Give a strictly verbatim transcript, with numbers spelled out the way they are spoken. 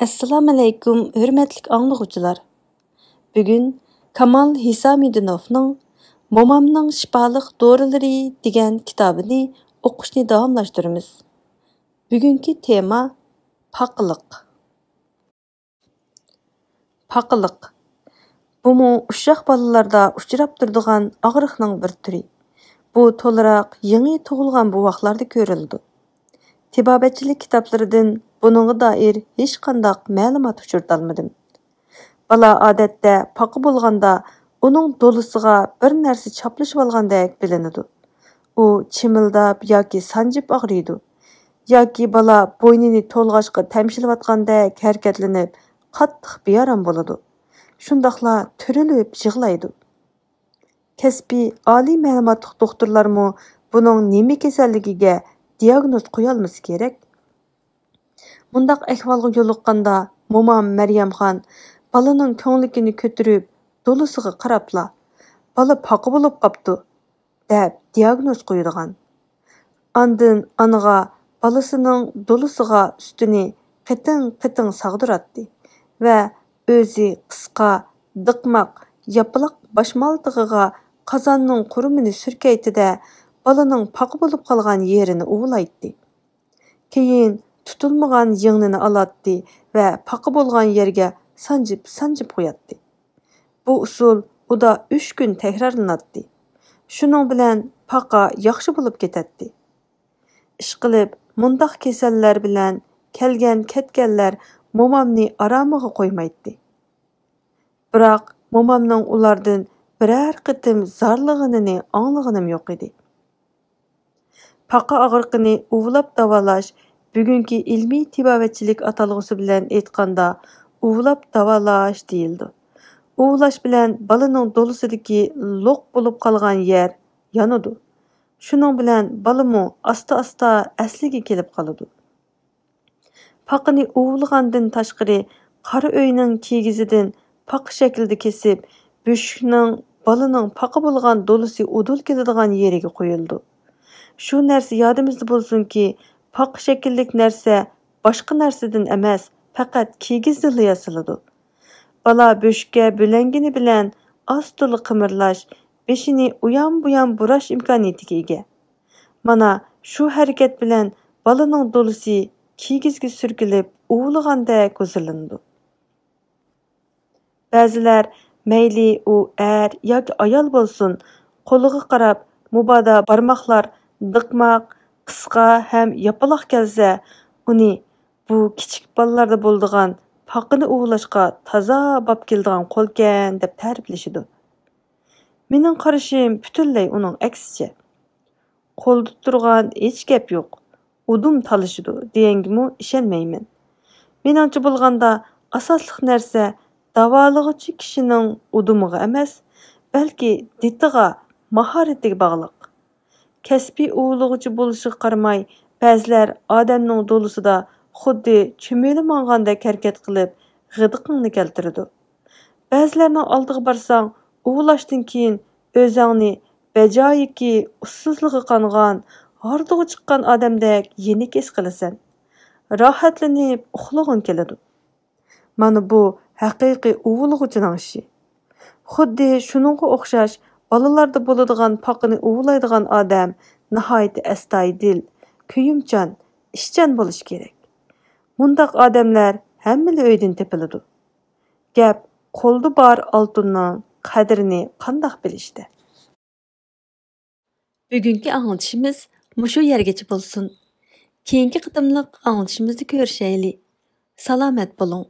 ئەسسالامۇئەلەيكۇم، ھۆرمەتلىك ئاڭلىغۇچىلار. بۈگۈن كامال ھېسامىدىنوفنىڭ مومامنىڭ شىپالىق دورىلىرى دېگەن كىتابىنى ئوقۇشنى داۋاملاشتۇرىمىز. بۈگۈنكى تېما پاقىلىق. پاقىلىق. بۇمۇ ئۇششاق بالىلاردا ئۇچراپ تۇرىدىغان ئاغرىقنىڭ بىر تۈرى. بۇ تولىراق يېڭى تۇغۇلغان بوۋاقلاردا كۆرۈلىدۇ. تېبابەتچىلىك كىتابلىرىدىن بۇنىڭغا دائىر ھېچقانداق مەلۇمات ئۇچرىتالمىدىم. بالا ئادەتتە پاقا بولغاندا ئۇنىڭ دولىسىغا بىر نەرسە چاپلىشىۋالغاندەك بىلىنىدۇ. ئۇ چىمىلداپ ياكى سانجىپ ئاغرىيدۇ. ياكى بالا بوينىنى تولغاچقا تەمشىلىۋاتقاندەك ھەرىكەتلىنىپ، قاتتىق بىئارام بولىدۇ. شۇنداقلا تۈرۈلۈپ يىغلايدۇ. كەسپىي ئالىي مەلۇماتلىق دوختۇرلارمۇ بۇنىڭ نېمە كېسەللىكىگە دىياگنوز قويالمىسا كېرەك. مۇنداق ئەھۋالغا يولۇققاندا، مومام مەريەمخان بالىنىڭ كۆڭلىكىنى كۆتۈرۈپ، دولىسىغا قاراپلا، «بالا پاقا بولۇپ قاپتۇ» دەپ دىياگنوز قويىدىغان. ئاندىن ئانىغا بالىسىنىڭ دولىسىغا ئۈستىنى قېتىڭ-قېتىڭ ساغدۇراتتى ۋە ئۆزى قىسقا، دىقماق، ياپىلاق باشمالتىغىغا قازاننىڭ قۇرۇمىنى سۈركەيتتى-دە، بالىنىڭ پاقا بولۇپ قالغان يېرىنى ئۇۋىلايتتى. كېيىن تۇتۇلمىغان يىڭنىنى ئالاتتى ۋە پاقا بولغان يەرگە سانجىپ-سانجىپ قوياتتى. بۇ ئۇسۇل ئۇدا ئۈچ كۈن تەكرارلىناتتى. شۇنىڭ بىلەن پاقا ياخشى بولۇپ كېتەتتى. ئىشقىلىپ، مۇنداق كېسەللەر بىلەن كەلگەن-كەتكەنلەر مومامنى ئارامىغا قويمايتتى. بىراق، مومامنىڭ ئۇلاردىن بىرەر قېتىم زارلىغىنىنى ئاڭلىغىنىم يوق ئىدى. پاقا ئاغرىقىنى ئۇۋىلاپ داۋالاش بۈگۈنكى ئىلمىي تېبابەتچىلىك ئاتالغۇسى بىلەن ئېيتقاندا، ئۇۋىلاپ داۋالاش دېيىلىدۇ. ئۇۋىلاش بىلەن بالىنىڭ دولىسىدىكى لوق بولۇپ قالغان يەر يانىدۇ. شۇنىڭ بىلەن بالىمۇ ئاستا-ئاستا ئەسلىگە كېلىپ قالىدۇ. پاقىنى ئۇۋىلىغاندىن تاشقىرى، قارا ئۆينىڭ كىگىزىدىن پاقا شەكلىدە كېسىپ، بۆشۈكنىڭ بالىنىڭ پاقا بولغان دولىسى ئۇدۇل كېلىدىغان يېرىگە قويۇلىدۇ. شۇ نەرسە يادىمىزدا بولسۇنكى، پاقا شەكىللىك نەرسە باشقا نەرسىدىن ئەمەس، پەقەت كىگىزدىنلا ياسىلىدۇ. بالا بۆشۈككە بۆلەنگىنى بىلەن ئاستىلا قىمىرلاش، بېشىنى ئۇيان-بۇيان بۇراش ئىمكانىيىتىگە ئىگە. مانا شۇ ھەرىكەت بىلەن بالىنىڭ دولىسى كىگىزگە سۈركىلىپ ئۇۋىلىغاندەك ھۇزۇرلىنىدۇ. بەزىلەر مەيلى ئۇ ئەر ياكى ئايال بولسۇن، قولىغا قاراپ، مۇبادا بارماقلار دىقماق، قىسقا ھەم ياپىلاق كەلسە، ئۇنى بۇ كىچىك بالىلاردا بولىدىغان پاقىنى ئۇۋىلاشقا تازا باب كېلىدىغان قولكەن دەپ تەرىپلىشىدۇ. مېنىڭ قارىشىم پۈتۈنلەي ئۇنىڭ ئەكسىچە. قولدا تۇرغان ھېچ گەپ يوق، ئۇدۇم تالىشىدۇ دېگەنگىمۇ ئىشەنمەيمەن. مېنىڭچە بولغاندا، ئاساسلىق نەرسە داۋالىغۇچى كىشىنىڭ ئۇدۇمىغا ئەمەس، بەلكى دىتىغا، ماھارىتىگە باغلىق. كەسپىي ئۇۋىلىغۇچى بولۇشىغا قارىماي، بەزىلەر ئادەمنىڭ دولىسىدا خۇددى چۈمۈلە ماڭغاندەك ھەرىكەت قىلىپ، غىدىقىڭنى كەلتۈرىدۇ. بەزىلەرنىڭ ئالدىغا بارساڭ، ئۇۋىلاشتىن كېيىن ئۆزۈڭنى بەجايىكى ئۇسسۇزلۇقى قانغان، ھاردۇقى چىققان ئادەمدەك يېنىك ھېس قىلىسەن. راھەتلىنىپ ئۇخلىغۇڭ كېلىدۇ. مانا بۇ ھەقىقىي ئۇۋىلىغۇچىنىڭ ئىشى. خۇددى شۇنىڭغا ئوخشاش، بالىلاردا بولىدىغان پاقىنى ئۇۋىلايدىغان ئادەم ناھايىتى ئەستايىدىل، كۆيۈمچان، ئىشچان بولۇشى كېرەك. مۇنداق ئادەملەر ھەممىلا ئۆيدىن تېپىلىدۇ. گەپ قولدا بار ئالتۇننىڭ قەدرىنى قانداق بىلىشتە. بۈگۈنكى ئاڭلىتىشىمىز مۇشۇ يەرگىچە بولسۇن. كېيىنكى قېتىملىق ئاڭلىتىشىمىزدا كۆرۈشەيلى. سالامەت بولۇڭ.